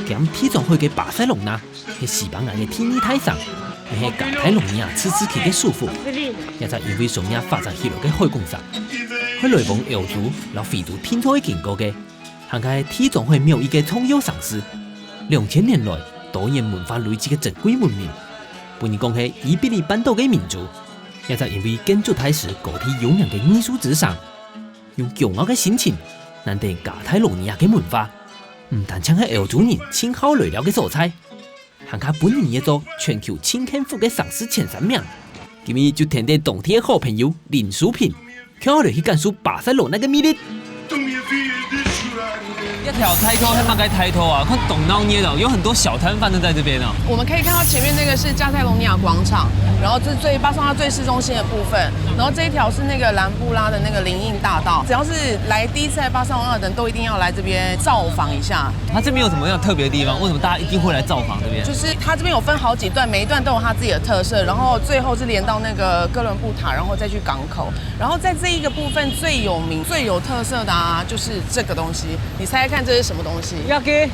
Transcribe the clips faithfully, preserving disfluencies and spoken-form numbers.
兼地中海个巴塞隆納係西班牙个第二大城，也係加泰隆尼亞自治區个首府。也正因為上這發展起來个海港城，海來往歐洲摎非洲定著个經過个，還係地中海貿易个重要城市。兩千年來，多元文化累積个珍貴文明，分人講係伊比利半島个明珠。也正因為建築大師高第有名个藝術之城，用驕傲个心情，難得加泰隆尼亞个文化，毋單淨係歐洲人盡好來尞个所在，還較分人列做全球盡幸福个城市前三名。今日就跈等當地个好朋友林淑萍，共下來去感受巴塞羅那个魅力。一條大道係麼个大道啊？看當鬧熱哦，有很多小攤販都在這邊哦。我們可以看到前面那個是加泰隆尼亞廣場，然後這是最巴塞羅那最市中心的部分，然後這一條是那個蘭布拉的那個林蔭大道。只要是來第一次來巴塞羅那的人，都一定要來這邊造訪一下。它這邊有什麼樣特別的地方？為什麼大家一定會來造訪這邊？就是它這邊有分好幾段，每一段都有它自己的特色，然後最後是連到那個哥倫布塔，然後再去港口。然後在這一個部分最有名、最有特色的啊，就是這個東西。你猜猜看這是什麼東西？要给，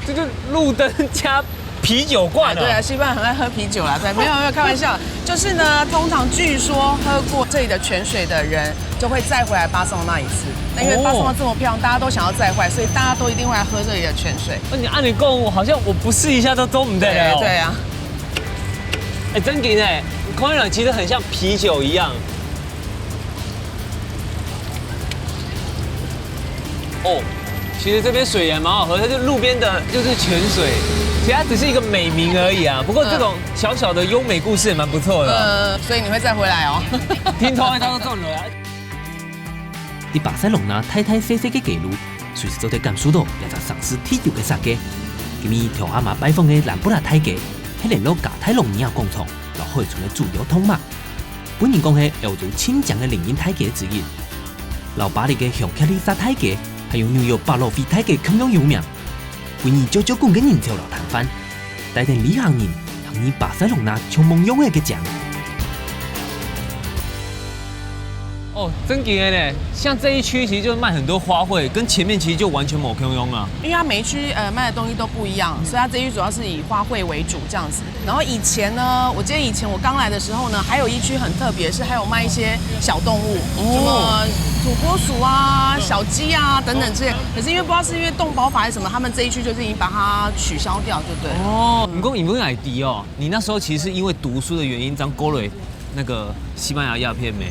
这就路灯加啤酒罐啊，对啊，西班牙很爱喝啤酒啦，对，没有没有开玩笑，就是呢，通常据说喝过这里的泉水的人，就会再回来巴塞罗那一次。那因为巴塞罗那这么漂亮，大家都想要再回来，所以大家都一定会来喝这里的泉水。那你按理讲，我好像我不试一下都做不得了。对啊，哎，真的哎，你看起来其实很像啤酒一样。哦，其实这边水也蛮好喝，它就路边的，就是泉水，其实它只是一个美名而已啊。不过这种小小的优美故事也蛮不错的。呃，所以你会再回来哦。听头会当做中了。在巴塞隆那大大小小个街路，随时都得感受到这只城市特有个设计。今日同阿妈拜访个兰布拉大街，系联络加泰隆尼亚广场，摎海村个主要动脉。本人讲系欧洲最长个林荫大街之一。 摎巴黎个香榭丽舍大街，还有紐约百老汇大街共样有名。分人招招滾个人潮摎攤贩，带等旅行人行入巴塞隆那充满样仔个景。哦，真个呢，像这一区其实就卖很多花卉，跟前面其实就完全无共样啊。因为它每一区呃卖的东西都不一样，所以它这一区主要是以花卉为主这样子。 然后以前呢，我记得以前我刚来的时候呢，还有一区很特别，是还有卖一些小动物，什么土拨鼠啊、小鸡啊等等之类。可是因为不知道是因为动保法还是什么，他们这一区就是已经把它取消掉，就对了。哦，你讲有没有 idea 哦？你那时候其实是因为读书的原因，张过来那个西班牙鸦片没？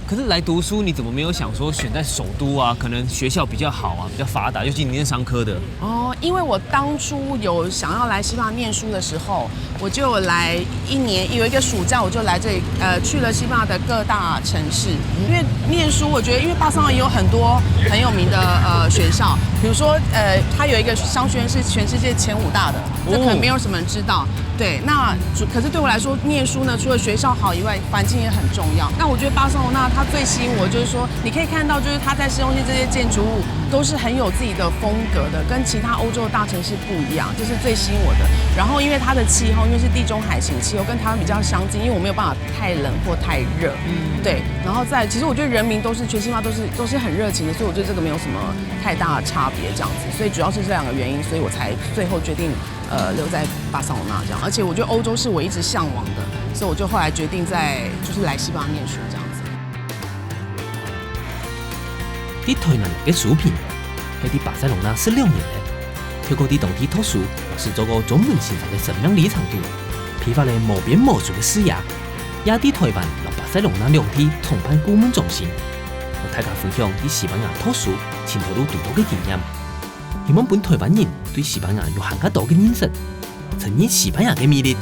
可是来读书，你怎么没有想说选在首都啊？可能学校比较好啊，比较发达，尤其你是商科的。哦，因为我当初有想要来西班牙念书的时候， 我就来一年，有一个暑假，我就来这里，呃，去了西班牙的各大城市。因为念书，我觉得因为巴塞罗那也有很多很有名的呃学校，比如说呃，它有一个商学院是全世界前五大的，这可能没有什么人知道。对，那主可是对我来说，念书呢，除了学校好以外，环境也很重要。那我觉得巴塞罗那它最吸引我，就是说你可以看到，就是它在市中心这些建筑物都是很有自己的风格的，跟其他欧洲的大城市不一样，这是最吸引我的。然后因为它的气候，因为是地中海型气候，跟台湾比较相近，因为我没有办法太冷或太热，嗯，对。然后再，其实我觉得人民都是全西班牙都是都是很热情的，所以我觉得这个没有什么太大的差别这样子。所以主要是这两个原因，所以我才最后决定呃留在巴塞罗那这样。而且我觉得欧洲是我一直向往的，所以我就后来决定在就是来西班牙念书这样子。 在台南个苏萍，系在巴塞隆那十六年了。透过在当地读书，老师做个中文先生个生命里程图，批发了无边无数个视野，也在台湾摎巴塞隆那两地创办顾问中心，同大家分享在西班牙读书、寻头路、读书个经验。希望分台湾人对西班牙有更加多个认识。 承认西班牙个魅力。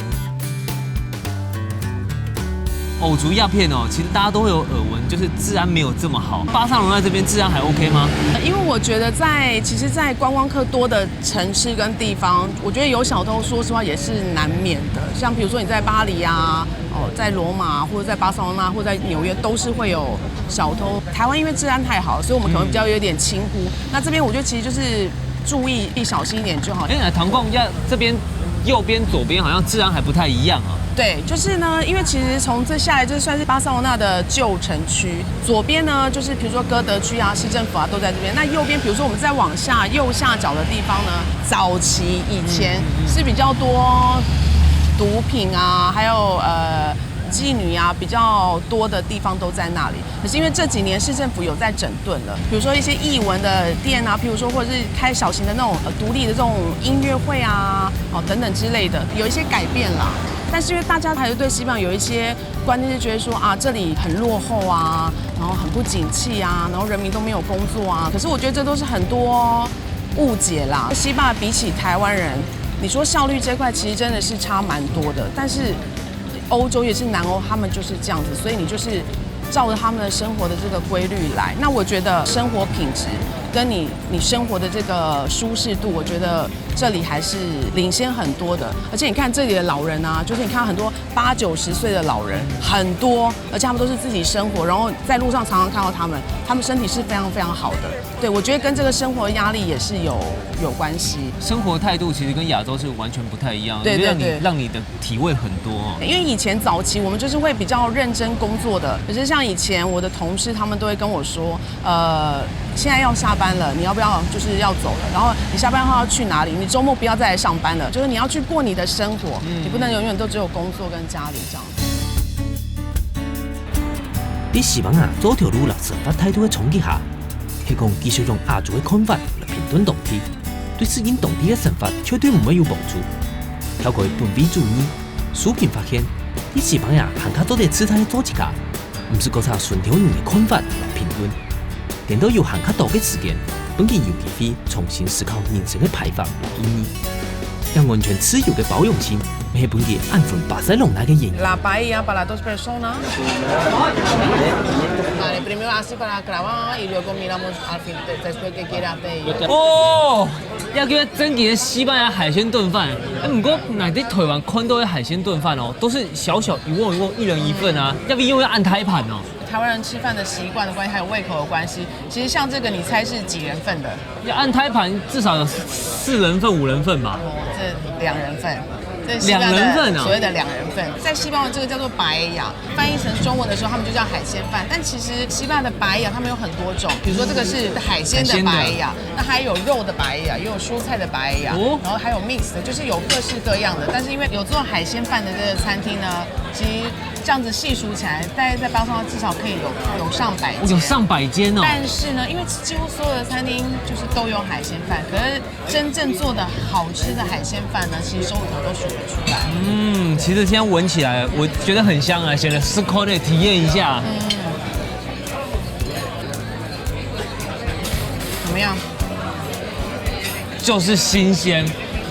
哦，我觉得鸦片哦，其实大家都会有耳闻，就是治安没有这么好。巴塞罗那这边治安还 OK 吗？因为我觉得在其实，在观光客多的城市跟地方，我觉得有小偷，说实话也是难免的。像比如说你在巴黎啊，哦，在罗马或者在巴塞罗那或者在纽约，都是会有小偷。台湾因为治安太好，所以我们可能比较有点轻忽。那这边我觉得其实就是注意，小心一点就好。哎，唐凤要这边右边、左边好像治安还不太一样啊。对，就是呢，因为其实从这下来，这算是巴塞罗那的旧城区。左边呢，就是比如说歌德区啊、市政府啊，都在这边。那右边，比如说我们再往下右下角的地方呢，早期以前是比较多毒品啊，还有呃妓女啊比较多的地方都在那里。可是因为这几年市政府有在整顿了，比如说一些艺文的店啊，譬如说或者是开小型的那种呃独立的这种音乐会啊，哦等等之类的，有一些改变啦。但是因为大家还是对西班牙有一些观念，是觉得说啊这里很落后啊，然后很不景气啊，然后人民都没有工作啊。可是我觉得这都是很多误解啦。西班牙比起台湾人，你说效率这块其实真的是差蛮多的，但是欧洲也是南欧，他们就是这样子，所以你就是照着他们的生活的这个规律来。那我觉得生活品质跟你你生活的这个舒适度，我觉得这里还是领先很多的。而且你看这里的老人啊，就是你看很多八九十岁的老人很多，而且他们都是自己生活，然后在路上常常看到他们，他们身体是非常非常好的。对，我觉得跟这个生活压力也是有有关系。生活态度其实跟亚洲是完全不太一样，对我觉得让你对对让你的体味很多哦。因为以前早期我们就是会比较认真工作的，可是像以前我的同事他们都会跟我说，呃，现在要下班了，你要不要就是要走了？然后你下班后要去哪里？你周末不要再来上班了，就是你要去过你的生活，你不能永远都只有工作跟家里这样。在西班牙做頭路摎生活態度个衝擊下，係講繼續用亞洲个看法來評斷當地，對適應當地个生活絕對毋會有幫助。跳開本位主義，蘇萍發現，在西班牙還較做得自在做自家，毋使過差順頭人个看法來評論。 顛倒有還較多个時間，分佢有機會重新思考人生个排法摎意義。這完全自由个包容性，乜係分佢恁分巴塞隆納个原因。 La paella para dos personas. Vale, primero así para grabar y luego miramos al fin, después que quiera hacer. 哦，要叫真正的西班牙海鲜炖饭。哎，不过乃在台湾看到的海鲜炖饭哦，都是小小一瓮一瓮，一人一份啊，要不要用要按胎盘哦？台湾人吃饭的习惯的关系，还有胃口的关系，其实像这个，你猜是几人份的？要按胎盘，至少有四人份、五人份吧。哦，这两人份，这是西班牙的两人份啊所谓的两人份，在西班牙这个叫做 paella，翻译成中文的时候，他们就叫海鲜饭。但其实西班牙的 paella 他们有很多种，比如说这个是海鲜的 paella，那还有肉的 paella，也有蔬菜的 paella，哦然后还有 mix 的，就是有各式各样的。但是因为有做海鲜饭的这个餐厅呢，其实这样子细数起来，大概在巴塞罗那至少可以有有上百间。有上百间哦。但是呢，因为几乎所有的餐厅就是都有海鲜饭，可是真正做的好吃的海鲜饭呢，其实首都都数得出来。嗯，其实现在闻起来，我觉得很香啊，想来试看的体验一下。怎么样？就是新鲜，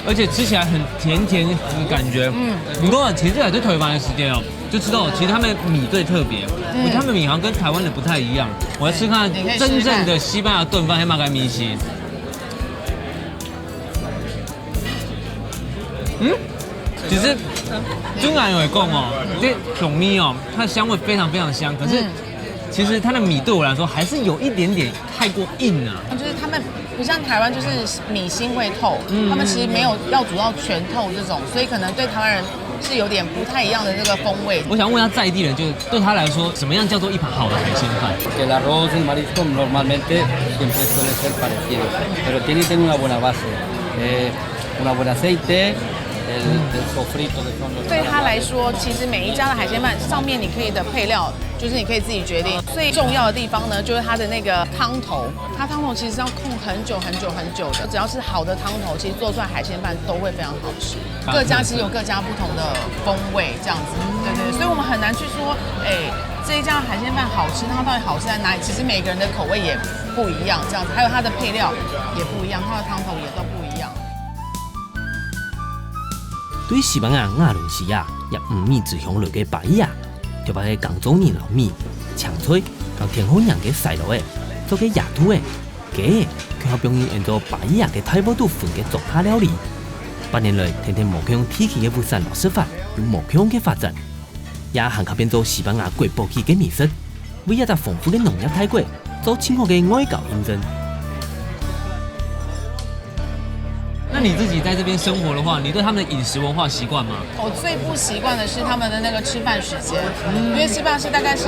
而且吃起来很甜甜的感觉。嗯，不过其实也是台湾的时间哦，就知道其实他们米最特别，我觉得他们米好像跟台湾的不太一样。我来吃看你可以试试看真正的西班牙炖饭黑马干米奇。嗯，其实就俺有讲哦，这种米哦，它的香味非常非常香，可是其实它的米对我来说还是有一点点太过硬啊。就是他们不像台湾，就是米心会透，他们其实没有要煮到全透这种，所以可能对台湾人是有点不太一样的这个风味。我想问一下在地人，就是对他来说，什么样叫做一盘好的海鲜饭？ Que el arroz y el marisco normalmente siempre suele ser parecido, pero tiene que tener una buena base, eh, una buena aceite, el, el sofrito que son los 对他来说，其实每一家的海鲜饭上面你可以的配料，就是你可以自己决定。最重要的地方呢，就是它的那个汤头，它汤头其实要控很久很久很久的。只要是好的汤头，其实做出来海鲜饭都会非常好吃。各家其实有各家不同的风味，这样子。对对，所以我们很难去说，哎，这一家海鲜饭好吃，它到底好吃在哪里？其实每个人的口味也不一样，这样子，还有它的配料也不一样，它的汤头也都不一样。对西班牙瓦伦西亚也五米之鄉來个巴伊亞，特別个耕種人摎米、青菜，摎天后娘个細佬仔，做个野兔仔，雞仔，佢好表演演做巴伊亞个大鑊肚粉个做客料理。百年來，天天無共地區个物產摎食法，有無共个發展。 也還較變做西班牙國寶級个美食，為一隻豐富个農業大國做盡好个外交印證。那你自己在这边生活的话，你对他们的饮食文化习惯吗？我最不习惯的是他们的那个吃饭时间，因为西班牙是大概是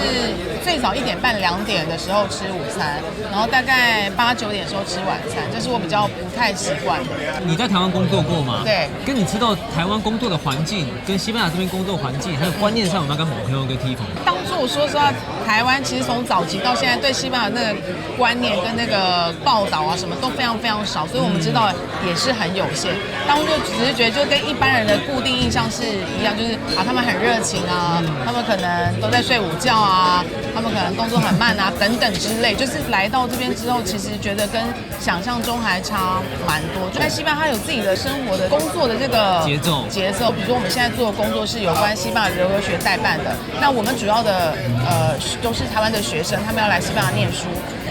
最早一点半、两点的时候吃午餐，然后大概八九点的时候吃晚餐，这是我比较不太习惯的。你在台湾工作过吗？对。跟你吃到台湾工作的环境，跟西班牙这边工作环境，还有观念上有没有跟朋友跟地方？当初我说实话，台湾其实从早期到现在，对西班牙那个观念跟那个报道啊什么都非常非常少，所以我们知道也是很有限。当初就只是觉得就跟一般人的固定印象是一样，就是啊他们很热情啊，他们可能都在睡午觉啊，他们可能动作很慢啊等等之类。就是来到这边之后，其实觉得跟想象中还差蛮多。就在西班牙，他有自己的生活的工作的这个节奏节奏。比如说我们现在做的工作是有关西班牙留学代办的，那我们主要的呃都是台湾的学生，他们要来西班牙念书。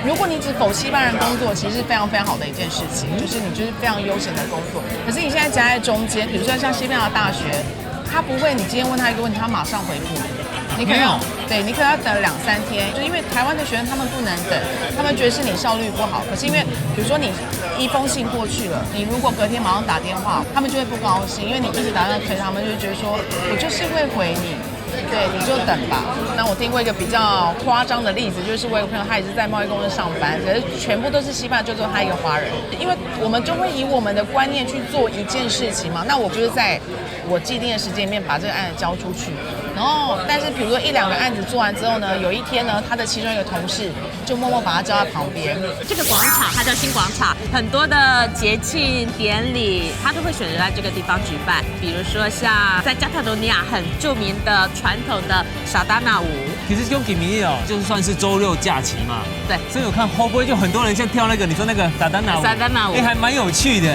如果你只否西班牙人工作，其实是非常非常好的一件事情，就是你就是非常悠闲的工作。可是你现在夹在中间，比如说像西班牙大学，他不会，你今天问他一个问题，他马上回复你。你可能要，没有。对，你可能要等两三天，就因为台湾的学生他们不能等，他们觉得是你效率不好。可是因为比如说你一封信过去了，你如果隔天马上打电话，他们就会不高兴，因为你一直打电话催他们，就会觉得说我就是会回你。对，你就等吧。那我听过一个比较夸张的例子，就是我有个朋友，他也是在贸易公司上班，可是全部都是西班牙，就只有他一个华人。因为我们就会以我们的观念去做一件事情嘛，那我就是在我既定的时间里面把这个案子交出去。然后，但是比如说一两个案子做完之后呢，有一天呢，他的其中一个同事就默默把他叫到旁边。这个广场它叫新广场，很多的节庆典礼，它都会选择在这个地方举办。比如说像在加泰罗尼亚很著名的传统的 Sardana 舞。其实用 Kimi 哦，就算是周六假期嘛。对。所以我看会不会就很多人像跳那个你说那个 Sardana 舞，Sardana 舞。哎，还蛮有趣的。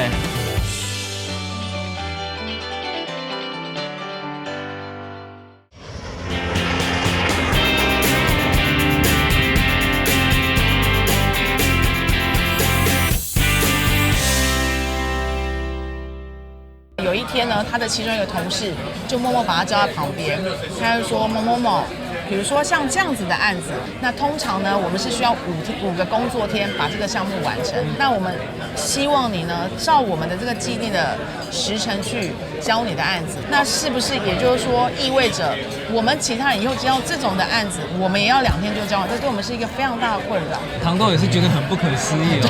有一天呢，他的其中一个同事就默默把他叫到旁边，他就说：“某某某，比如说像这样子的案子，那通常呢，我们是需要五天五个工作天把这个项目完成。那我们希望你呢，照我们的这个既定的时程去交你的案子。那是不是也就是说，意味着我们其他人以后接到这种的案子，我们也要两天就交完？这对我们是一个非常大的困扰。”糖豆也是觉得很不可思议哦，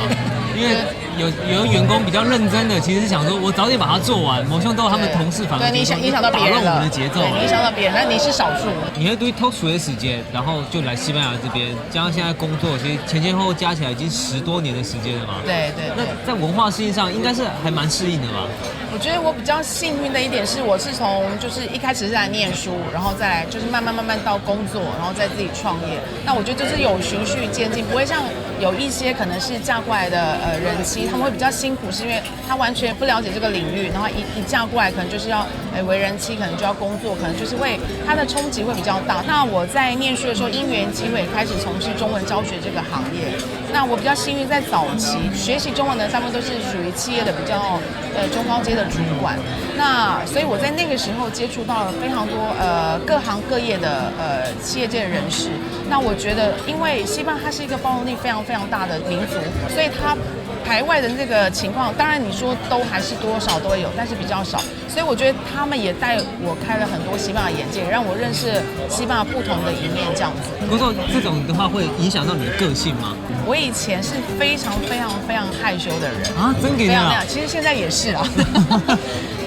因为有有的员工比较认真的，其实是想说我早点把它做完，某种都他们同事反而对你影响影响到别人了，打乱我们的节奏。对，你影响到别人，那你是少数。你会对 talk show 的时间，然后就来西班牙这边，加上现在工作，其实前前后后加起来已经十多年的时间了嘛。对对对。那在文化适应上，应该是还蛮适应的吧？我觉得我比较幸运的一点是，我是从就是一开始是来念书，然后再来就是慢慢慢慢到工作，然后再自己创业。那我觉得就是有循序渐进，不会像有一些可能是嫁过来的呃人妻，他们会比较辛苦，是因为他完全不了解这个领域，然后一一嫁过来可能就是要哎为人妻，可能就要工作，可能就是会他的冲击会比较大。那我在念书的时候，因缘机会开始从事中文教学这个行业。那我比较幸运，在早期学习中文的大部分都是属于企业的比较呃中高阶的主管。那所以我在那个时候接触到了非常多呃各行各业的呃企业界的人士。那我觉得，因为西班牙它是一个包容力非常非常大的民族，所以它海外的这个情况，当然你说都还是多少都会有，但是比较少。所以我觉得他们也带我开了很多西班牙眼界，让我认识了西班牙不同的一面，这样子。工作这种的话，会影响到你的个性吗？我以前是非常非常非常害羞的人啊，真的啊？非常非常，其实现在也是啊。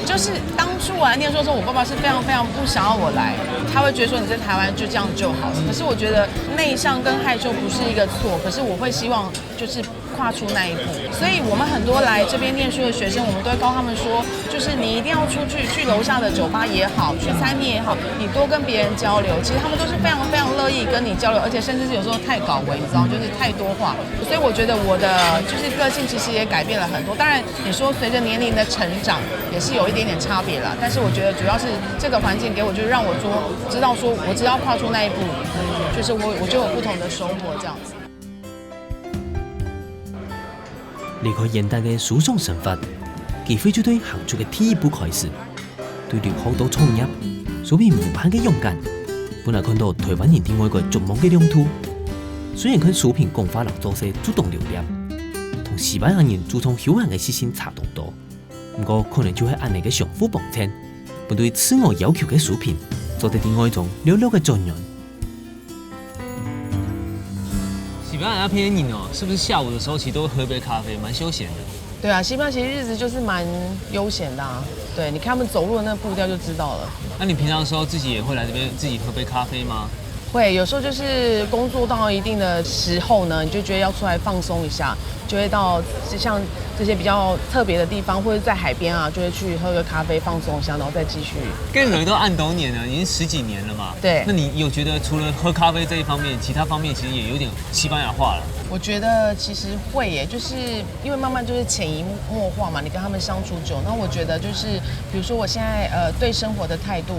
就是当初我来念书的时候，我爸爸是非常非常不想要我来，他会觉得说你在台湾就这样就好了。可是我觉得内向跟害羞不是一个错，可是我会希望就是跨出那一步。所以我们很多来这边念书的学生，我们都会告诉他们说，就是你一定要出去，去楼下的酒吧也好，去餐厅也好，你多跟别人交流。其实他们都是非常非常乐意跟你交流，而且甚至是有时候太搞鬼，你知道，就是太多话。所以我觉得我的就是个性其实也改变了很多。当然，你说随着年龄的成长，也是有一点点差别啦。但是我觉得主要是这个环境给我，就是让我说知道说我只要跨出那一步，就是我我就有不同的收获这样子。离开原单个舒爽生活，佢非就对行出个第一步开始。对留学到创业，苏萍無限个勇敢，本來看到台灣人另外个絕望个亮度。雖然看蘇萍講話摎做事就當留戀，同西班牙人注重休閒个事情差當多，毋過可能就係恁呢个相互幫襯，分對自我要求个書評，做得在外中略略个轉彎。西班牙那片的人哦，是不是下午的时候其实都会喝杯咖啡，蛮休闲的？对啊，西班牙其实日子就是蛮悠闲的啊。对，你看他们走路的那个步调就知道了。那你平常的时候自己也会来这边自己喝杯咖啡吗？会，有时候就是工作到一定的时候呢，你就觉得要出来放松一下，就会到像这些比较特别的地方，或者在海边啊，就会去喝个咖啡放松一下，然后再继续。跟你都按多年了，已经十几年了嘛。对那你有觉得除了喝咖啡这一方面，其他方面其实也有点西班牙化了？我觉得其实会耶，就是因为慢慢就是潜移默化嘛，你跟他们相处久，那我觉得就是，比如说我现在呃对生活的态度，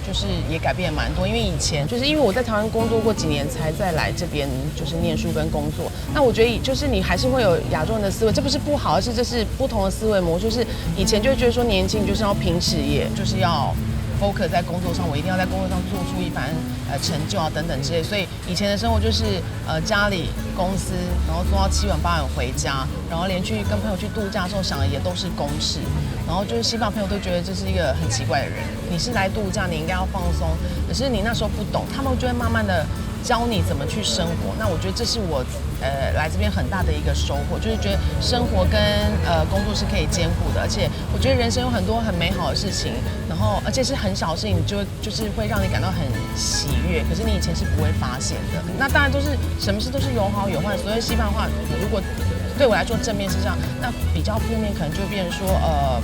就是也改变蛮多。因为以前就是因为我在台湾工作过几年，才再来这边就是念书跟工作。那我觉得就是你还是会有亚洲人的思维，这不是不好，而是这是不同的思维模式。就是以前就会觉得说年轻就是要拼事业，就是要 focus 在工作上，我一定要在工作上做出一番呃成就啊等等之类。所以以前的生活就是呃家里、公司，然后做到七晚八晚回家，然后连去跟朋友去度假的时候想的也都是公事，然后就是西方朋友都觉得这是一个很奇怪的人。你是来度假，你应该要放松，可是你那时候不懂，他们就会慢慢的教你怎么去生活。那我觉得这是我呃来这边很大的一个收获，就是觉得生活跟呃工作是可以兼顾的，而且我觉得人生有很多很美好的事情，然后而且是很小的事情，你就会就是会让你感到很喜悦，可是你以前是不会发现的。那当然都是什么事都是有好有坏，所以西班牙话我如果对我来说正面是这样，那比较负面可能就会变成说，呃，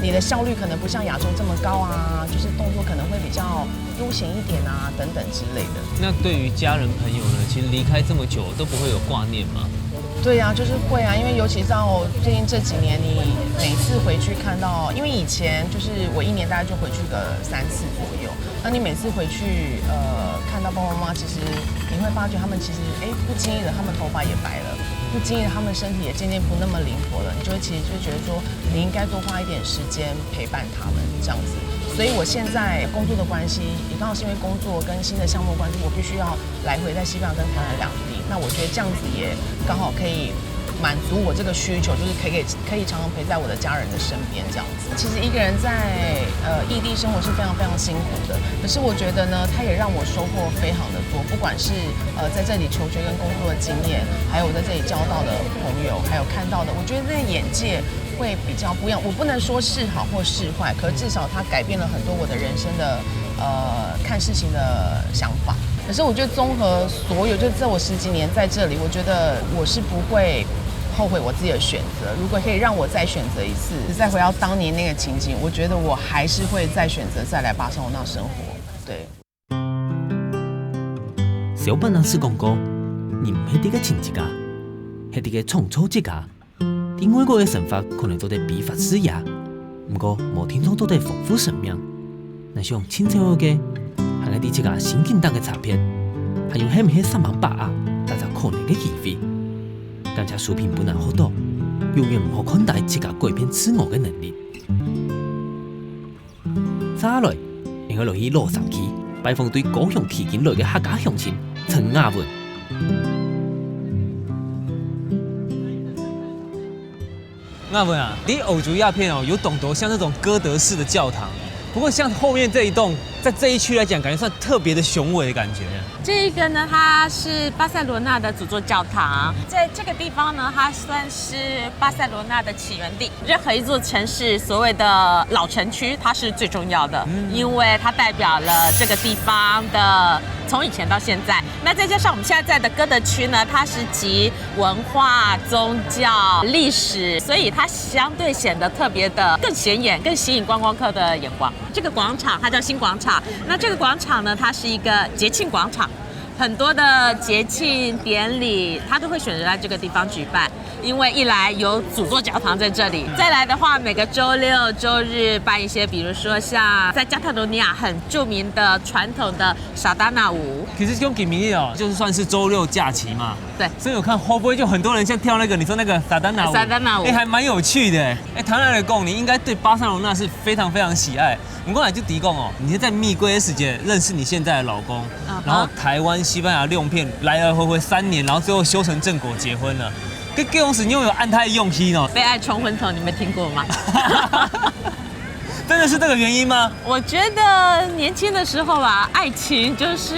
你的效率可能不像亚洲这么高啊，就是动作可能会比较悠闲一点啊，等等之类的。那对于家人朋友呢，其实离开这么久都不会有挂念吗？对呀、就是会啊，因为尤其到最近这几年，你每次回去看到，因为以前就是我一年大概就回去个三次左右，那你每次回去，呃，看到爸爸妈妈，其实你会发觉他们其实，哎，不经意的，他们头发也白了，不经意的，他们身体也渐渐不那么灵活了，你就会其实就觉得说，你应该多花一点时间陪伴他们这样子。所以我现在工作的关系，也刚好是因为工作跟新的项目的关系，我必须要来回在西班牙跟台湾两地。那我觉得这样子也刚好可以满足我这个需求，就是可以可以常常陪在我的家人的身边这样子。其实一个人在呃异地生活是非常非常辛苦的，可是我觉得呢，它也让我收获非常的多，不管是呃在这里求学跟工作的经验，还有我在这里交到的朋友，还有看到的，我觉得那眼界会比较不一样。我不能说是好或是坏，可是至少它改变了很多我的人生的呃看事情的想法。可是我觉得综合所有，就这我十几年在这里，我觉得我是不会后悔我自己的选择。如果可以让我再选择一次，再回到当年那个情景，我觉得我还是会再选择再来巴塞罗那生活。对。小班老師講過，人毋係在該尋自家，係在該創造自家。在外國个生活可能做得比較自由，毋過無定著做得豐富生命。若想清楚个，還係在自家心境頂个差別，還有係毋係煞猛把握逐隻可能个機會。感謝書評分享學到，永遠毋好看低自家改變自我个能力。 接下來，𠊎愛來去老城區，拜訪對高雄取經來个客家鄉親陳雅文。雅文啊，你歐洲這片哦，有當多像那種哥德式的教堂，不過像後面這一棟，在這一區來講，感覺算特別的雄偉的感覺。这个呢，它是巴塞罗那的主座教堂，在这个地方呢，它算是巴塞罗那的起源地。任何一座城市所谓的老城区，它是最重要的，因为它代表了这个地方的从以前到现在。那再加上我们现在在的哥德区呢，它是集文化、宗教、历史，所以它相对显得特别的更显眼、更吸引观光客的眼光。这个广场它叫新广场，那这个广场呢，它是一个节庆广场。 很多的节庆典礼，他都会选择在这个地方举办，因为一来有主座教堂在这里，再来的话，每个周六周日办一些，比如说像在加泰罗尼亚很著名的传统的 Sardana 舞。其實講今日哦，就算是週六假期嘛，對所以我看會不會就很多人像跳那個你說那個 Sardana 舞 Sardana 舞哎，還蠻有趣的。哎，坦白來講，你應該對巴塞羅那是非常非常喜愛。毋過來就提供哦，你是在蜜月的時間認識你現在的老公，嗯哼然後台灣、西班牙兩片來來回回三年，然後最後修成正果結婚了。結婚時你有恁大个勇氣哦？被爱冲昏头，你没听过吗？真的是这个原因吗？我觉得年轻的时候啊，爱情就是，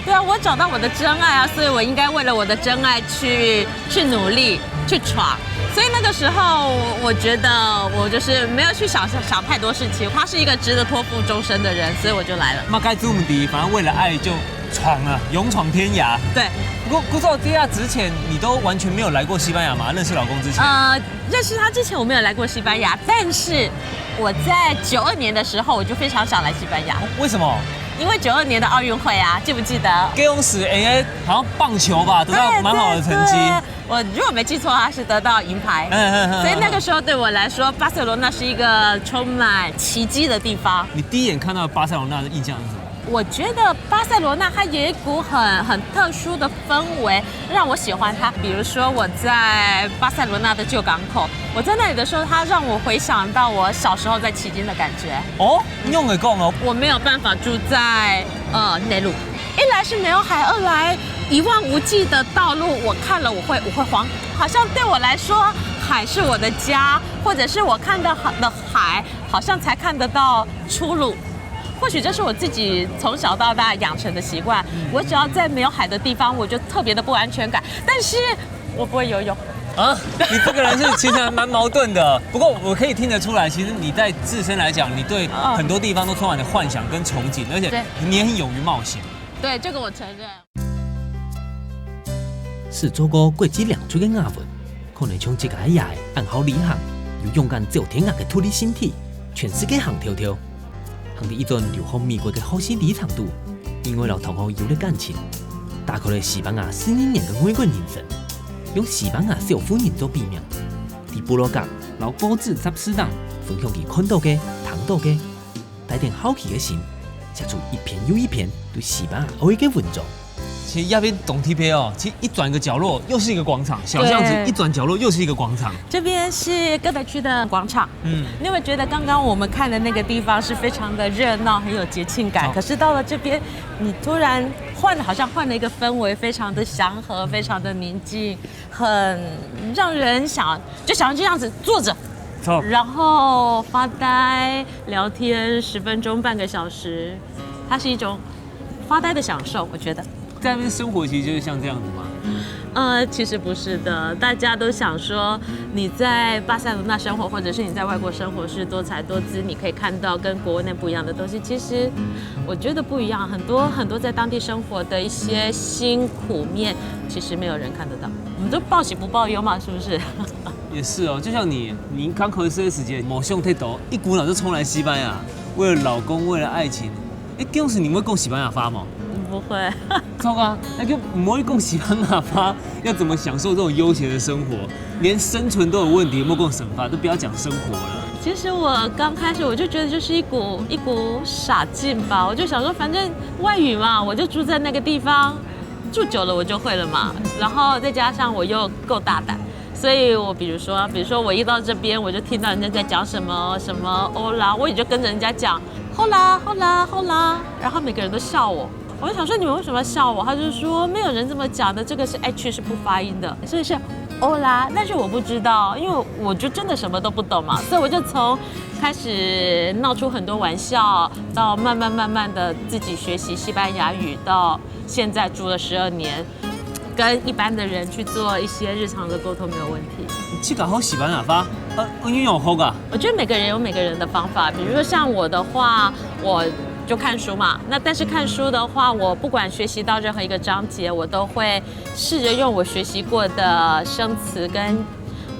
对啊，我找到我的真爱啊，所以我应该为了我的真爱去去努力去闯。所以那个时候，我觉得我就是没有去想想太多事情，他是一个值得托付终身的人，所以我就来了。那该这么低，反正为了爱就闯了，勇闯天涯。对，不过不知道这下之前你都完全没有来过西班牙吗？认识老公之前？呃，认识他之前我没有来过西班牙，但是我在九二年的时候我就非常想来西班牙，为什么？因为九二年的奥运会啊，记不记得？结婚时哎，好像棒球吧，得到蛮好的成绩。对对对，我如果没记错，他是得到银牌。嗯嗯嗯所以那个时候对我来说，巴塞罗那是一个充满奇迹的地方。你第一眼看到巴塞罗那的印象是什么？我觉得巴塞罗那它有一股很很特殊的氛围，让我喜欢它。比如说我在巴塞罗那的旧港口，我在那里的时候，它让我回想到我小时候在奇经的感觉。哦，你用耳讲哦，我没有办法住在呃内陆，一来是没有海，二来一望无际的道路，我看了我会我会慌。好像对我来说，海是我的家，或者是我看到的海，好像才看得到出路。或许这是我自己从小到大养成的习惯。我只要在没有海的地方，我就特别的不安全感。但是我不会游泳。啊，你这个人是其实还蛮矛盾的。不过我可以听得出来，其实你在自身来讲，你对很多地方都充满了幻想跟憧憬，而且对你也很勇于冒险。对，这个我承认。試做過國際領隊个雅文，可能像自家个爺恁好旅行，又勇敢走天涯个獨立身體，全世界行透透。行到一轉留學美國个學習旅程肚，因為摎同學有了感情，打開了西班牙四年个外國人生，用西班牙小婦人做筆名，在部落格摎報紙雜誌頂分享佢看到个、聽到个，帶等好奇个心，寫出一篇又一篇對西班牙愛个文章。其实亚边懂 T P 哦，其实一转个角落又是一个广场，小巷子对一转角落又是一个广场。这边是哥德区的广场。嗯，你有没有觉得刚刚我们看的那个地方是非常的热闹，很有节庆感？好可是到了这边，你突然换了，好像换了一个氛围，非常的祥和，非常的宁静，很让人想就想要这样子坐着，错。然后发呆、聊天十分钟、半个小时，它是一种发呆的享受，我觉得。在那边生活其实就是像这样子嘛。呃，其实不是的，大家都想说你在巴塞罗那生活，或者是你在外国生活是多彩多姿，你可以看到跟国内不一样的东西。其实我觉得不一样，很多很多在当地生活的一些辛苦面，其实没有人看得到。我们都报喜不报忧嘛，是不是？也是哦，就像你，你刚考试的时间，某兄太多，一股脑就冲来西班牙，为了老公，为了爱情。哎，当时你会讲西班牙话吗？不会。糟糕，那就不会讲西班牙话，要怎么享受这种悠闲的生活？连生存都有问题，莫讲生活，都不要讲生活了。其实我刚开始我就觉得就是一股一股傻劲吧，我就想说，反正外语嘛，我就住在那个地方，住久了我就会了嘛。然后再加上我又够大胆，所以我比如说，比如说我一到这边，我就听到人家在讲什么什么 hola，我也就跟着人家讲 hola hola hola，然后每个人都笑我。我就想说你们为什么要笑我？他就说没有人这么讲的，这个是 H 是不发音的，所以是 hola，但是我不知道，因为我就真的什么都不懂嘛，所以我就从开始闹出很多玩笑，到慢慢慢慢的自己学习西班牙语，到现在住了十二年，跟一般的人去做一些日常的沟通没有问题。你去搞好西班牙话，呃，你有好啊？我觉得每个人有每个人的方法，比如说像我的话，我就看书嘛。那但是看书的话，我不管学习到任何一个章节，我都会试着用我学习过的生词跟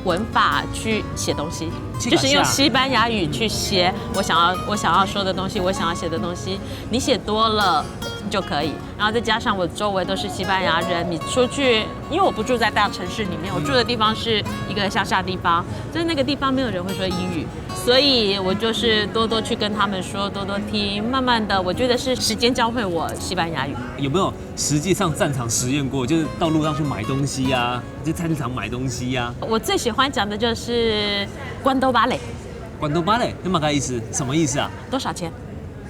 文法去写东西，去就是用写西班牙语去写我想要我想要说的东西，我想要写的东西，你写多了就可以。然后再加上我周围都是西班牙人，你出去，因为我不住在大城市里面，我住的地方是一个乡下地方，在那个地方没有人会说英语，所以我就是多多去跟他们说，多多听，慢慢的，我觉得是时间教会我西班牙语。有没有实际上战场实验过？就是到路上去买东西呀、在菜市场买东西呀、我最喜欢讲的就是 cuánto vale，¿Cuánto vale？那么个意思什么意思啊？多少钱？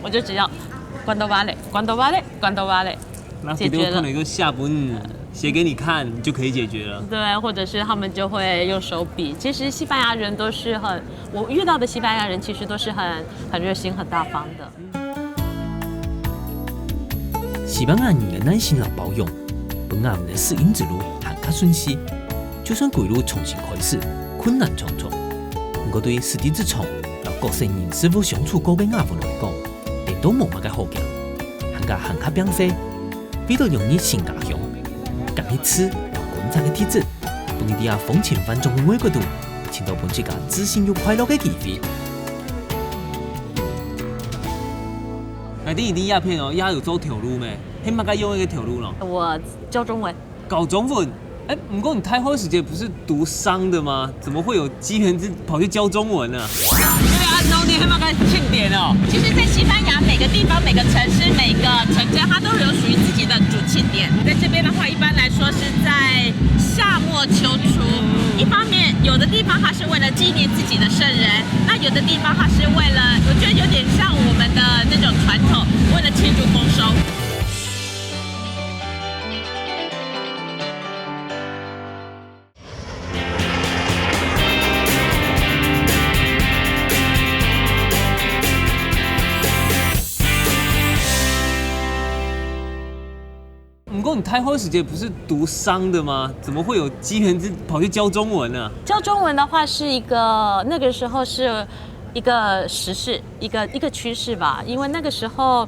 我就只要 cuánto vale，cuánto vale，cuánto vale。那解决了可能一个下分写给你看，你就可以解决了。对，或者是他们就会用手比。其实西班牙人都是很，我遇到的西班牙人其实都是很很热心、很大方的。西班牙人个耐心摎包容，分𠊎等个適應之路還較順序。就算歸路重新開始，困難重重，毋過對實地自創摎各省人事務相處過个𠊎等來講，顛倒無麼个好驚，還加還較拚勢。為了融入新家鄉，敢去試摎觀察个特質，分佢在這風情萬種个外國肚，尋到分自家自信又快樂个機會。𠊎知你這片哦，也有做頭路咩？係麼个樣个頭路咯？我教中文。教中文？哎，毋過你大學時節不是讀商的嗎？怎麼會有機緣跑去教中文呢？對啊，農年係麼个慶典哦？其實，在西班牙每個地方、每個城市、每個城鎮，它都有屬於自己的主慶典。在這邊的話，一般來說是在夏末秋初。一方面，有的地方它是為了紀念自己的聖人，那有的地方它是為了，我覺得有點像我們的那種傳統，為了慶祝豐收。毋過你大學時節不是讀商的嗎？怎麼會有機緣跑去教中文呢？教中文的話是一個，那個時候是一個時勢，一個一個趨勢吧。因為那個時候，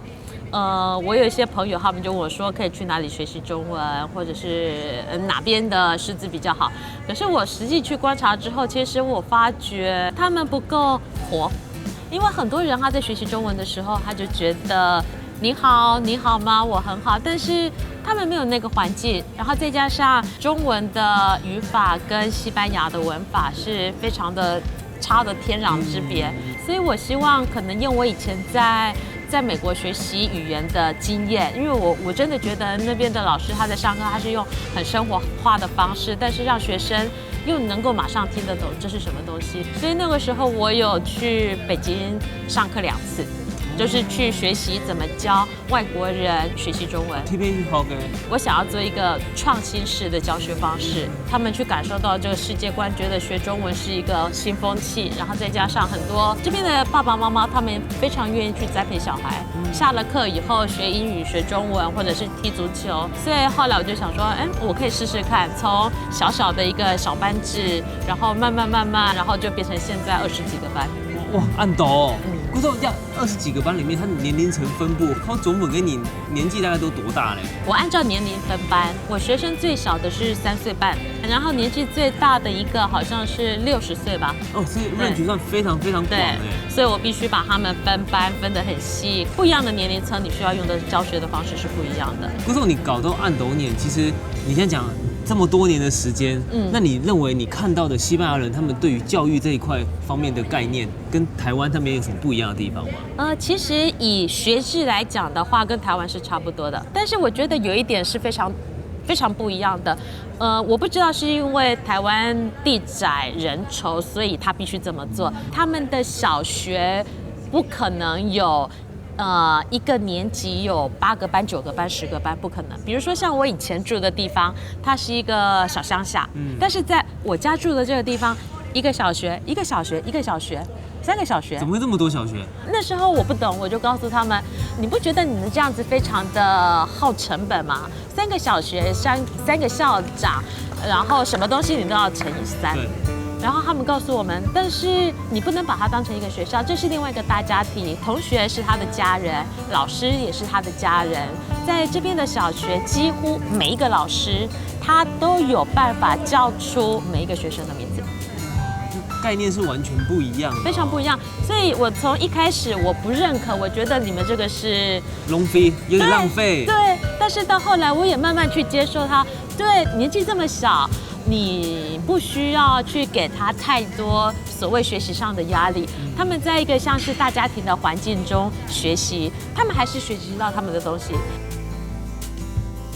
呃，我有一些朋友，他們就問我說可以去哪裡學習中文，或者是呃哪邊的師資比較好。可是我實際去觀察之後，其實我發覺他們不夠活。因為很多人他在學習中文的時候，他就覺得你好，你好嗎？我很好，但是他們沒有那個環境，然後再加上中文的語法跟西班牙的文法是非常的差的天壤之別，所以我希望可能用我以前在在美國學習語言的經驗，因為我我真的覺得那邊的老師他在上課，他是用很生活化的方式，但是讓學生又能夠馬上聽得懂這是什麼東西。所以那個時候我有去北京上課兩次，就是去學習怎麼教外國人學習中文。特別學个，我想要做一個創新式的教學方式，他們去感受到這個世界觀，覺得學中文是一個新風氣，然後再加上很多這邊的爸爸媽媽，他們非常願意去栽培小孩。下了課以後學英語、學中文，或者是踢足球。所以後來我就想說，哎，我可以試試看，從小小的一個小班制，然後慢慢慢慢，然後就變成現在二十幾個班。哇，恁多哦！可是這二十幾個班裡面，它的年齡層分布，教中文个人年紀大概都多大嘞？我按照年齡分班，我學生最小的是三歲半，然後年紀最大的一個好像是六十歲吧。哦，所以 range 算非常非常廣哎。所以我必須把他們分班分得很細，不一樣的年齡層你需要用的教學的方式是不一樣的。可是你教到恁多年，其實你現在講這麼多年的時間，嗯，那你認為你看到的西班牙人他們對於教育這一塊方面的概念，跟台灣他們有什麼不一樣的地方嗎？呃，其實以學制來講的話，跟台灣是差不多的，但是我覺得有一點是非常非常不一樣的。呃，我不知道是因為台灣地狹人稠，所以他必須這麼做。他們的小學不可能有呃，一個年級有八個班、九個班、十個班，不可能。比如說像我以前住的地方，它是一個小鄉下，嗯，但是在我家住的這個地方，一個小學，一個小學，一個小學，三個小學。怎麼會這麼多小學？那時候我不懂，我就告訴他們，你不覺得你們這樣子非常的耗成本嗎？三個小學，三三個校長，然後什麼東西你都要乘以三。然後他們告訴我們，但是你不能把它當成一個學校，這是另外一個大家庭，同學是他的家人，老師也是他的家人。在這邊的小學，幾乎每一個老師他都有辦法叫出每一個學生的名字。概念是完全不一樣，非常不一樣。所以我從一開始我不認可，我覺得你們這個是浪費，有點浪費。對，但是到後來我也慢慢去接受它。對，年紀這麼小，你不需要去給他太多所謂學習上的壓力。他們在一個像是大家庭的環境中學習，他們還是學習到他們的東西。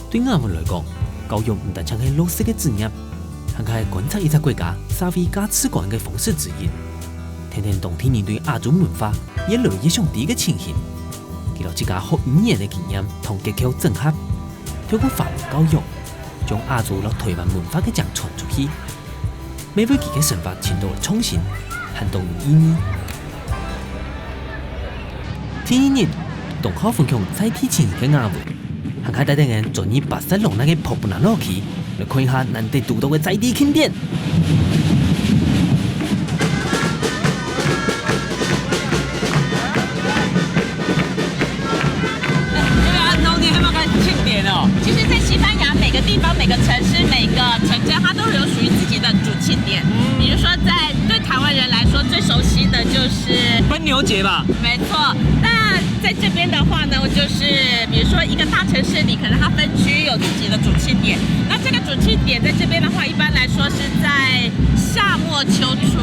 對𠊎等來講，教育毋單淨係落實个職業，還係觀察一隻國家社會價值觀个方式之一。聽聽當地人對亞洲文化越來越想知个情形，佢摎自家學語言个經驗同結構整合，透過華文教育，將亞洲摎臺灣文化个正傳出去，乜為佢个生活尋到創新，還當有意義。第二日，同學分享在地情誼个雅文，還較帶等𠊎轉去巴塞隆納个Poblenou區，來看一下難得堵到个在地景點。 慶典哦。其實，在西班牙每個地方、每個城市、每個城鎮，它都有屬於自己的主慶典。比如說，在對台灣人來說，最熟悉的就是奔牛節吧。沒錯，那在這邊的話呢，就是比如說一個大城市裡，可能它分區有自己的主慶典。那這個主慶典在這邊的話，一般來說是在夏末秋初。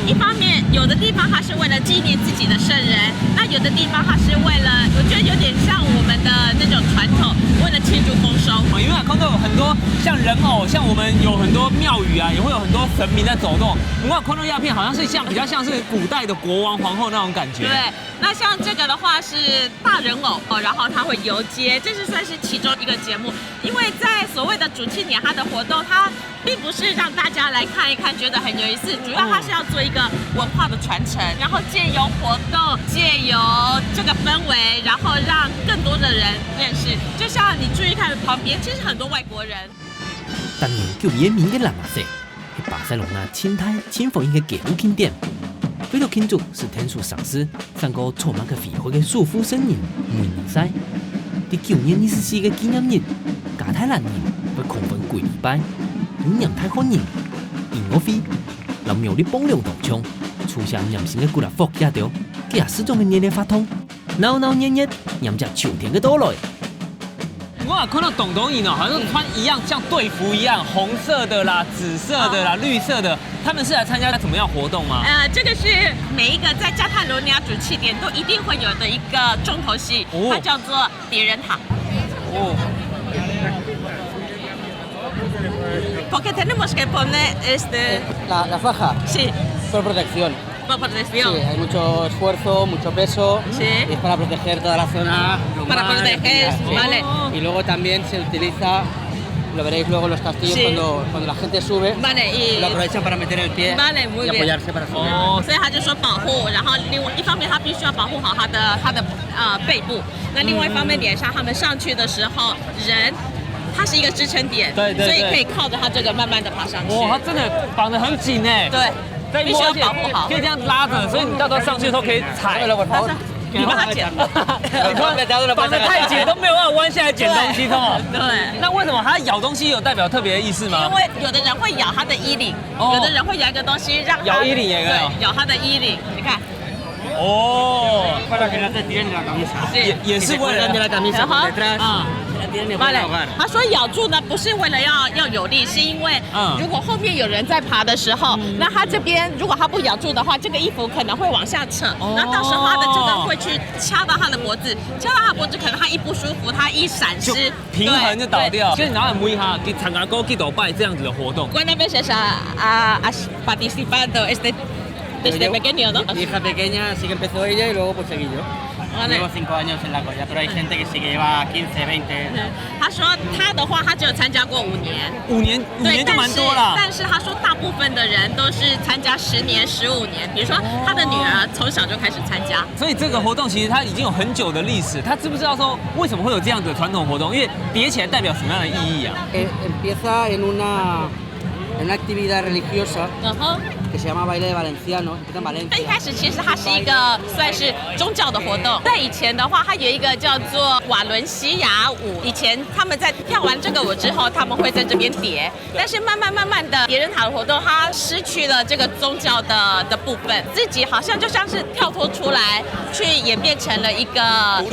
一方面，有的地方它是為了紀念自己的聖人，那有的地方它是為了，我覺得有點像我們的那種傳統，為了慶祝豐收。哦，因為看到有很多像人偶，像我們有很多廟宇啊，也會有很多神明在走動。我看到這片好像是像，比較像是古代的國王、皇后那種感覺。對，那像這個的話是大人偶哦，然後它會遊街，這是算是其中一個節目。因為在所謂的主慶典，它的活動它並不是讓大家來看一看，覺得很有意思，主要它是要做一個文化的傳承，然後藉由活動，藉由這個氛圍，然後讓更多的人認識。就像你注意看旁邊，其實很多外國人。擔任九月面个藍瑪色，係巴塞隆納盡大盡歡喜个街路景點。為了慶祝史天樹逝世， 上過草蜢个危害个首富聖人梅尼賽。在九月二十四个紀念日，加泰蘭人會狂歡幾禮拜，有拈大漢人、音樂會，摎苗栗磅龍當像，出現拈新个Gullfogle這兜，佢也係種个熱烈活動，鬧鬧熱熱，迎接秋天个到來。 我也看到當多人哦，好像穿一樣，像隊服一樣，紅色的啦、紫色的啦、綠色的，他們是來參加什麼樣的活動嗎？呃，這個是每一個在加泰羅尼亞主慶典都一定會有的一個重頭戲，哦。它叫做疊人塔。哦。Porque tenemos que poner este. La, la faja. Sí. Por protección. Por protección. Sí, hay mucho esfuerzo, mucho peso. Sí. Y es para proteger toda la zona. Para proteger, vale. Y luego también se utiliza, lo veréis luego en los castillos cuando, cuando la gente sube, vale, y lo aprovechan para meter el pie y apoyarse para subir. 哦，所以他就說保護，然後另外一方面他必須要保護好他的，他的，呃，背部，那另外一方面，嗯，嗯，嗯。臉上他們上去的時候，人，它是一個支撐點，對，對，對。所以可以靠著它這個慢慢地爬上去。哇，它真的綁得很緊欸。對，再摸，必須要保護好。而且可以這樣拉著，所以你到時候上去的時候可以踩。你幫他撿。你看，綁得太緊都沒有辦法彎下來撿東西，對。對。那為什麼它咬東西有代表特別的意思嗎？因為有的人會咬他的衣領，哦。有的人會咬一個東西讓他，咬衣領也可以哦。對，咬他的衣領，你看。 哦。Para que no te tiren de la camisa. 也，也是為了 Que se cuelgan de la camisa por detrás. 啊。 No te tiren ni por ahogar. 他說咬住呢，不是為了要，要有力，是因為，嗯，如果後面有人在爬的時候，嗯，那他這邊如果他不咬住的話，這個衣服可能會往下扯，哦，那到時候他的這個會去掐到他的脖子，掐到他的脖子，可能他一不舒服，他一閃失，就平衡就倒掉。對，對。所以你要問一下，你參加過幾多擺這樣子的活動？ ¿Cuántas veces ha, ha, has participado este Desde pequeño, ¿no? Mi hija pequeña, así que empezó ella y luego pues seguí yo. Vale. Llevo cinco años en la colla, pero hay gente que sí que lleva quince, veinte. 他說他的話，他只有參加過五年。五年，五年就蠻多了。對，但是，但是他說大部分的人都是參加十年、十五年，比如說他的女兒從小就開始參加。所以這個活動其實它已經有很久的歷史，他知不知道說為什麼會有這樣子的傳統活動？因為疊起來代表什麼樣的意義啊？Eh, empieza en una, en una actividad religiosa, ajá, que se llama baile de Valencia, ¿no? 它一开始其实它是一个算是宗教的活动，在以前的话，它有一个叫做瓦伦西亚舞。以前他们在跳完这个舞之后，他们会在这边叠，但是慢慢慢慢的，叠人塔的活动它失去了这个宗教的的部分，自己好像就像是跳脱出来，去演变成了一个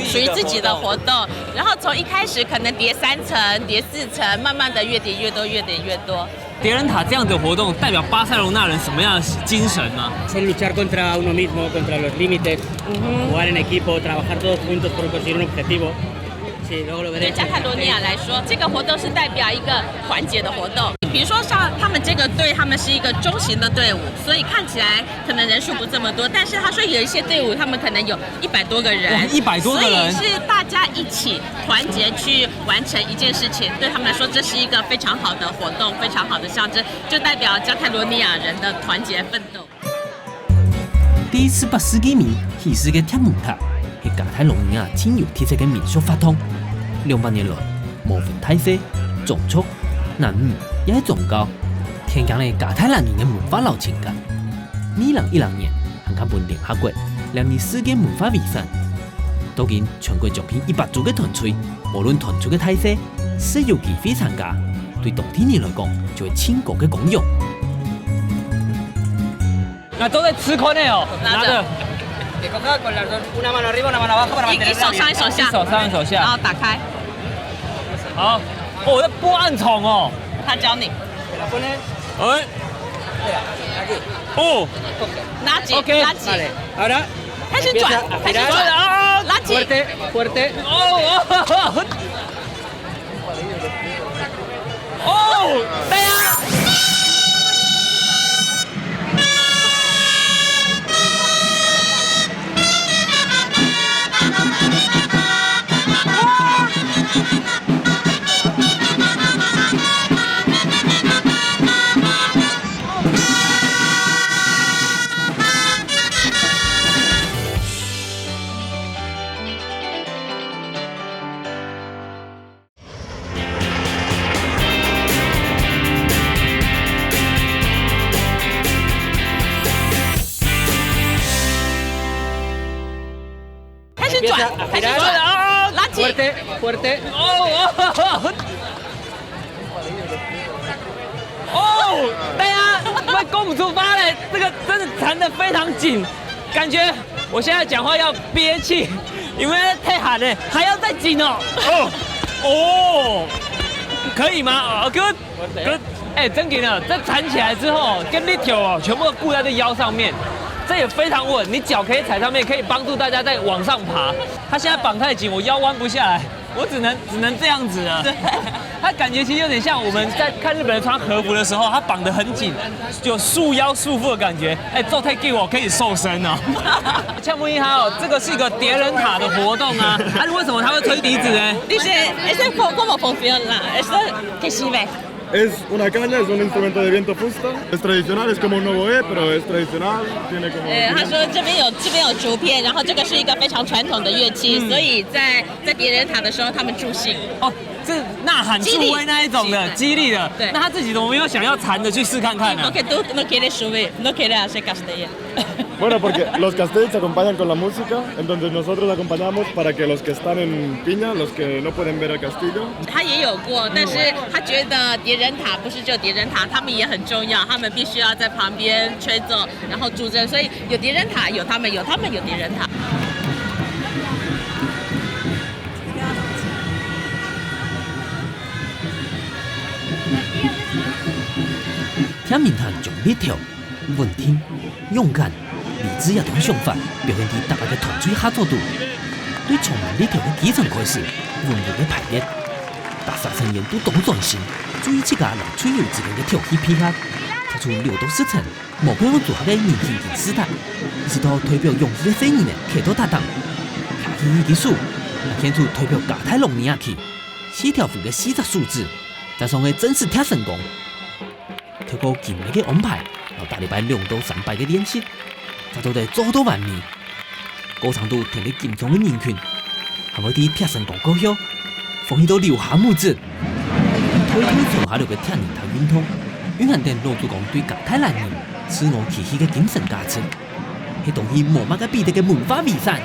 属于自己的活动。然后从一开始可能叠三层、叠四层，慢慢的越叠越多，越叠越多。 叠人塔这样的活动代表巴塞罗那人什么样的精神呢？ Es luchar contra uno mismo, contra los límites, jugar en equipo, trabajar todos juntos por conseguir un objetivo. Sí, luego lo 对 veréis. 加泰罗尼亚来说，这个活动是代表一个团结的活动。比如说像他们这个队，他们是一个中型的队伍，所以看起来可能人数不这么多，但是他说有一些队伍，他们可能有一百多个人，哇，一百多个人。所以是大家一起团结去完成一件事情，对他们来说，这是一个非常好的活动，非常好的象征，就代表加泰罗尼亚人的团结奋斗。 第十八世紀尾起勢个鐵門塔，係加泰羅尼亞盡有特色个民俗活動。兩百年來，無分大細、種族、男女也係宗教，牽強了加泰蘭人个文化摎情感。二零一零年，還較分聯合國列入世界文化遺產。到今，全國將近一百組个團隊，無論團隊个大細，只要有機會參加，對當地人來講，就係盡高个光榮。 那都在吃亏呢哦，拿着。拿着。 Una mano arriba, una mano abajo para 一，一手上，一手下。一手上，一手下。然后打开。好，哦，这不按重哦。他教你。哎，哦，拿紧，OK。拿紧。Ahora 开始转，empieza a 开始转。Girar. 拉紧。Fuerte, fuerte. 哦，哦，哦。 哦，对啊。开始转，开始转，啊，拉紧。Fuerte, fuerte. 哦，哦，哦，对啊，快讲不出话了，这个真的缠得非常紧，感觉我现在讲话要憋气，因为太寒了，还要再紧哦。哦，哦，可以吗？哦，good。 可，哎，真的呢，这缠起来之后，跟力条哦，全部都固在这腰上面，这也非常稳。你脚可以踩上面，可以帮助大家再往上爬。它现在绑太紧，我腰弯不下来，我只能只能这样子了。对。它感觉其实有点像我们在看日本人穿和服的时候，它绑得很紧，就束腰束腹的感觉。哎，做太给我可以瘦身哦。请问一下哦，这个是一个叠人塔的活动啊，啊，为什么他会吹笛子呢？ Dice, ese es como funciona, eso que sirve. Es una caña, es un instrumento de viento fusta. Es tradicional, es como un oboe, pero es tradicional, tiene como 呃，他说这边有这边有竹片，然后这个是一个非常传统的乐器，嗯。所以在在别人塔的时候，他们助兴。哦，是呐喊助威那一种的，激励的。激励的。对。那他自己怎么没有想要缠着去试看看呢？ Porque tú no quieres subir, no quieres hacer castella. Bueno, porque los castells se acompañan con la música, entonces nosotros acompañamos para que los que están en piña, los que no pueden ver el castillo. 他也有过，但是他觉得叠人塔不是只有叠人塔，他们也很重要，他们必须要在旁边吹奏，然后助阵，所以有叠人塔，有他们，有他们，有叠人塔。 鐵门塔将力条、稳定、勇敢、理智這兜想法表現在大家个團隊合作肚。對充滿力条个基層開始，穩穩个排列，逐儕成員都當專心，注意自家摎隊友之間个默契配合，踢出六到十層無規則組合个人形金字塔，一直到代表勇士个細人仔企到搭檔，擎起一支手，還牽出代表加泰羅尼亞旗、四條紅个四隻手指， 加上个正式踢成功。透過緊密个安排，摎逐禮拜兩到三擺个練習，才做得做到完美。過程中聽著緊張个人群，還會在踢成功過後，歡喜到流下目汁。代代傳下來个鐵人塔運動，蘊含等老祖公對加泰蘭人自我期許个精神價值。 係當時無麼个比得个文化遺產。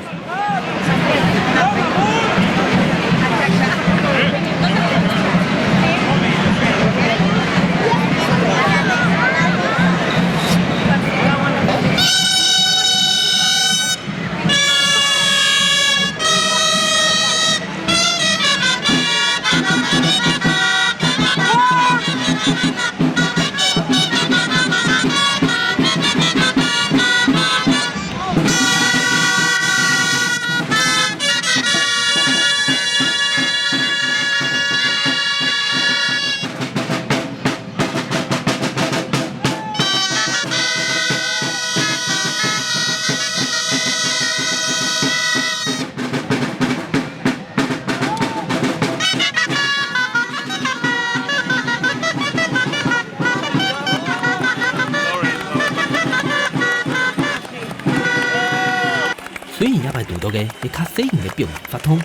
雖然這擺堵著个係較細型个表演活動，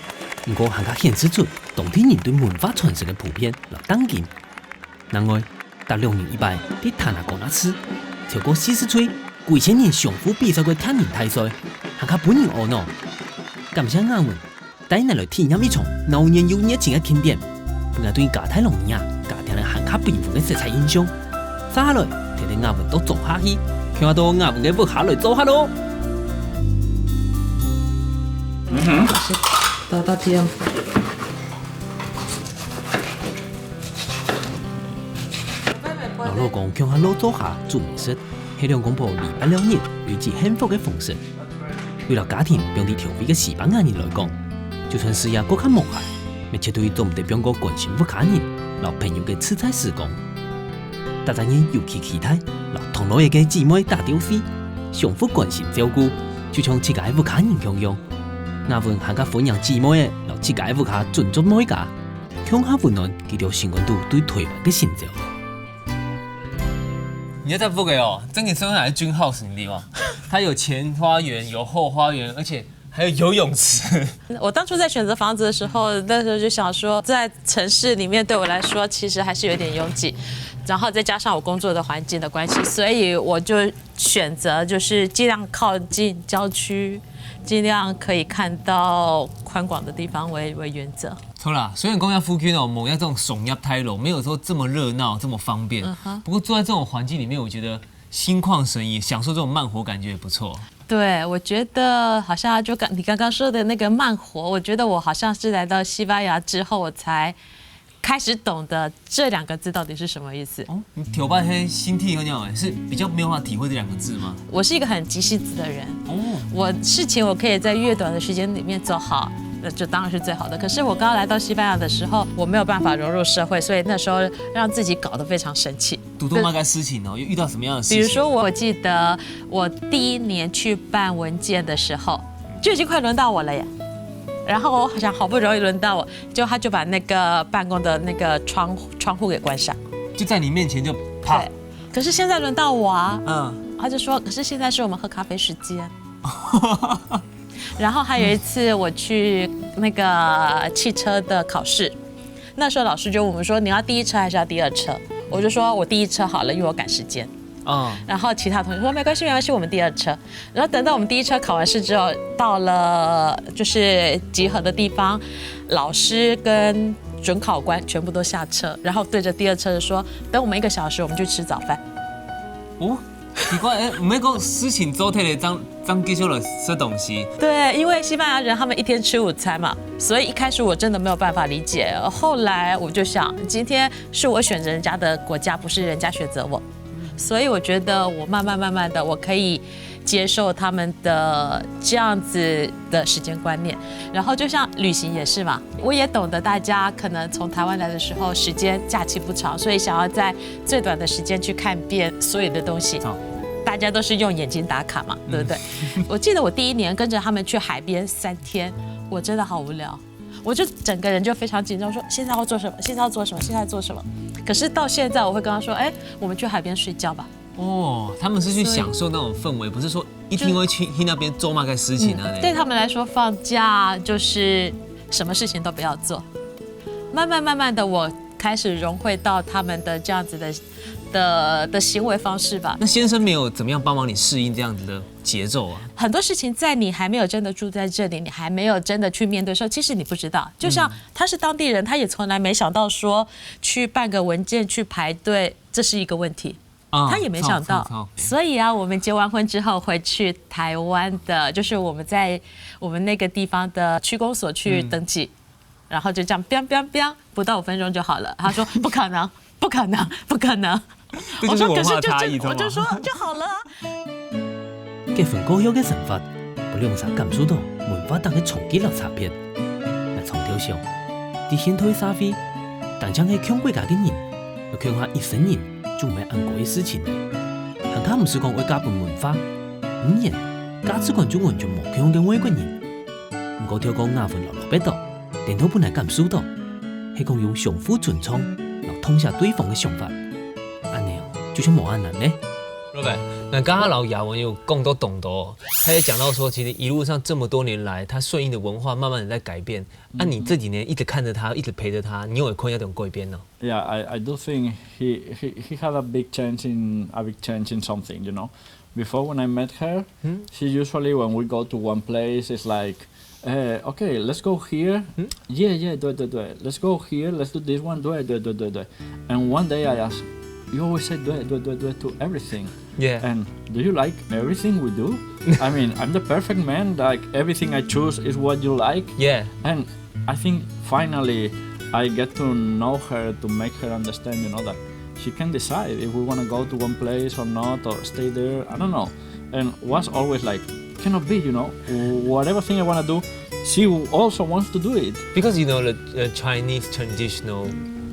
毋過還較顯示出當地人對文化傳承个普遍摎當今。另外，逐兩年一擺，在Tanah Konat市，超過四十隊、幾千人相互比賽个鐵人大賽，還較分人阿腦。感謝雅文，帶𠊎來體驗一場鬧熱又熱情个慶典，分𠊎對加大羅尼亞家庭个還較繽紛个色彩印象。接下來，跈等雅文到庄下去，共下到雅文个屋下來做客囉。嗯哼，到到天。摎老公共下落灶下煮美食，係兩公婆禮拜六日有一種幸福个方式。對摎家庭放在頭位个西班牙人來講，就算事業過較忙碌，乜絕對做毋得放過關心屋下人摎朋友个自在時光。逐隻人尤其期待摎堂老爺个姊妹打鬥敘，相互關心照顧，就像自家个屋下人共樣。雅文還較歡迎姊妹仔摎自家个屋下準做妹家，共下溫暖佢兜心肝肚對臺灣个心焦。你這屋仔哦，真个算係俊豪型个哦。它有前花園，有後花園，而且還有游泳池。我當初在選擇房子的時候，那時候就想說，在城市裡面對我來說其實還是有點擁擠，然後再加上我工作的環境的關係，所以我就選擇就是盡量靠近郊區，盡量可以看到寬廣的地方為為原則。好啦，雖然講這附近哦，無那種商業大樓，沒有說這麼熱鬧、這麼方便，嗯哼不過住在這種環境裡面，我覺得心曠神怡，享受這種慢活感覺也不錯。對，我覺得好像就剛你剛剛說的那個慢活，我覺得我好像是來到西班牙之後，我才開始懂得這兩個字到底是什麼意思。哦，你頭擺係心地很好，是比較沒有辦法體會這兩個字嗎？我是一個很急性子的人，哦，我事情我可以在越短的時間裡面做好，那就當然是最好的。可是我剛剛來到西班牙的時候，我沒有辦法融入社會，所以那時候讓自己搞得非常生氣。堵著麼个事情哦，又遇到什麼樣的事情？比如說，我記得我第一年去辦文件的時候，就已經快輪到我了耶。然後我想好不容易輪到我，就他就把那個辦公的那個窗窗戶給關上。就在你面前就啪，對，可是現在輪到我啊，嗯，他就說，可是現在是我們喝咖啡時間。然後還有一次我去那個汽車的考試，那時候老師就問我們說你要第一車還是要第二車？我就說我第一車好了，因為我趕時間。哦，然後其他同學說沒關係沒關係，我們第二車。然後等到我們第一車考完試之後，到了就是集合的地方，老師跟準考官全部都下車，然後對著第二車就說等我們一個小時，我們去吃早飯。哦，奇怪，哎，毋係講事情做忒了，正正繼續來食東西。對，因為西班牙人他們一天吃五餐嘛，所以一開始我真的沒有辦法理解。後來我就想，今天是我選擇人家的國家，不是人家選擇我，所以我覺得我慢慢慢慢的我可以接受他們的這樣子的時間觀念。然後就像旅行也是嘛，我也懂得大家可能從台灣來的時候時間假期不長，所以想要在最短的時間去看遍所有的東西。好大家都是用眼睛打卡嘛，對不對？我記得我第一年跟著他們去海邊三天，我真的好無聊，我就整個人就非常緊張，說現在要做什麼，現在要做什麼，現在要做什麼。可是到現在，我會跟他說，哎，我們去海邊睡覺吧。哦，他們是去享受那種氛圍，不是說一定會去去那邊做麼个事情啊。對他們來說，放假就是什麼事情都不要做。慢慢慢慢的，我開始融會到他們的這樣子的的的行為方式吧。那先生沒有怎麼樣幫忙你適應這樣子的節奏啊？很多事情在你還沒有真的住在這裡，你還沒有真的去面對的時候，其實你不知道。就像他是當地人，他也從來沒想到說去辦個文件去排隊，這是一個問題。啊他也沒想到，操操操所以啊，我們結完婚之後回去台灣的，就是我們在我們那個地方的區公所去登記，然後就這樣 biang biang biang，不到五分鐘就好了。他說不可能，不可能，不可能。這就是文化我說可是就差異，就我就知道嗎？說就好了啊。結婚過後个生活，分兩儕感受到文化頂个衝擊摎差別。𠊎常透想，在現代社會，單淨係共國家个人，愛共下一生人，就毋係恁高个事情了。還較毋使講愛嫁分文化、語言、價值觀就完全無共樣个外國人。毋過透過雅文摎羅伯特，顛倒分𠊎感受到，係講有相互尊重摎痛惜對方个想法，恁呢就像無恁難呢。Robert，那剛剛老雅文有講到懂得哦，他也講到說，其實一路上這麼多年來，他順應的文化慢慢的在改變。那、你這幾年一直看著他，一直陪著他，你有看到這種改變呢？ Yeah, I, I do think he, he, he had a big change in a big change in something, you know. Before, when I met her, she usually, when we go to one place, it's like, eh, okay, let's go here. Yeah, yeah, 对对对, let's go here, let's do this one, 对对对对对. And one day I asked, you always say 对对对对 to everything. Yeah. And do you like everything we do? I mean, I'm the perfect man, like, everything I choose is what you like. Yeah. And I think finally I get to know her, to make her understand, you know, that she can decide if we want to go to one place or not, or stay there. I don't know. And was always like, cannot be, you know, whatever thing I want to do, she also wants to do it. Because you know the, the Chinese traditional,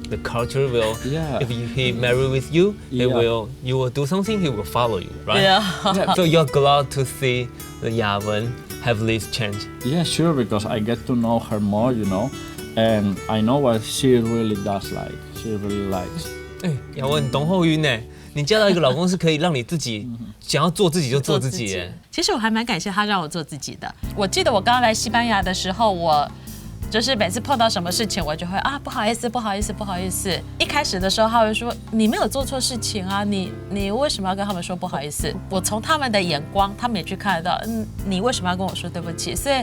the culture will, Yeah. if you, he marry with you, he Yeah. will, you will do something, he will follow you, right? Yeah. So you're glad to see the Yawen have this change. Yeah, sure, because I get to know her more, you know, and I know what she really does like, she really likes. 哎，雅文，你懂后运呢？你嫁到一个老公是可以让你自己想要做自己就做自己耶。其实我还蛮感谢他让我做自己的。我记得我刚来西班牙的时候，我就是每次碰到什么事情，我就会啊不好意思，不好意思，不好意思。一开始的时候他会说你没有做错事情啊，你你为什么要跟他们说不好意思？我从他们的眼光，他们也去看得到，嗯，你为什么要跟我说对不起？所以。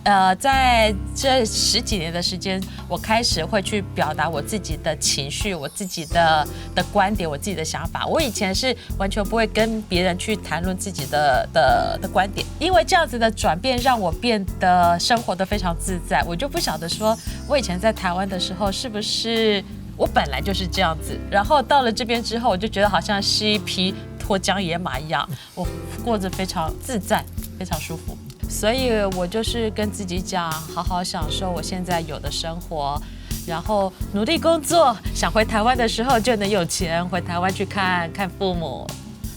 呃，在这十几年的时间，我开始会去表达我自己的情绪、我自己的的观点、我自己的想法。我以前是完全不会跟别人去谈论自己的的的观点，因为这样子的转变让我变得生活得非常自在。我就不晓得说，我以前在台湾的时候是不是我本来就是这样子，然后到了这边之后，我就觉得好像是一匹脱缰野马一样，我过着非常自在、非常舒服。所以我就是跟自己讲，好好享受我现在有的生活，然后努力工作，想回台湾的时候就能有钱回台湾去看看父母。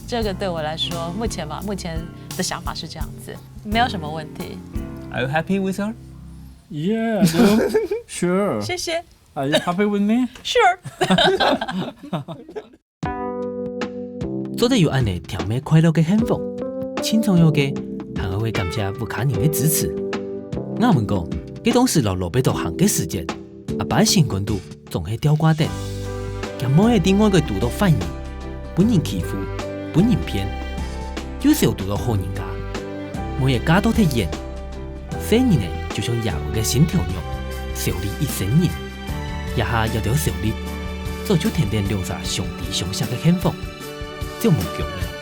这个对我来说，目前嘛，目前的想法是这样子，没有什么问题。 Are you happy with her? Yeah, I do. Sure. 谢谢 Are you happy with me? ，Sure。 做得有恁呢甜美快樂个幸福，盡重要个還愛會感謝屋下人个支持。雅文講，佢當時摎老伯到行个時節，阿爸个心肝肚總係吊掛等。佢毋會在外个堵到壞人，分人欺負，分人騙，又少堵到好人家，毋會嫁到忒遠。細人仔就像雅文个新頭娘，小麗一生人。這下這兜小麗，早就跈等兩儕相知相惜个幸福，就無強了。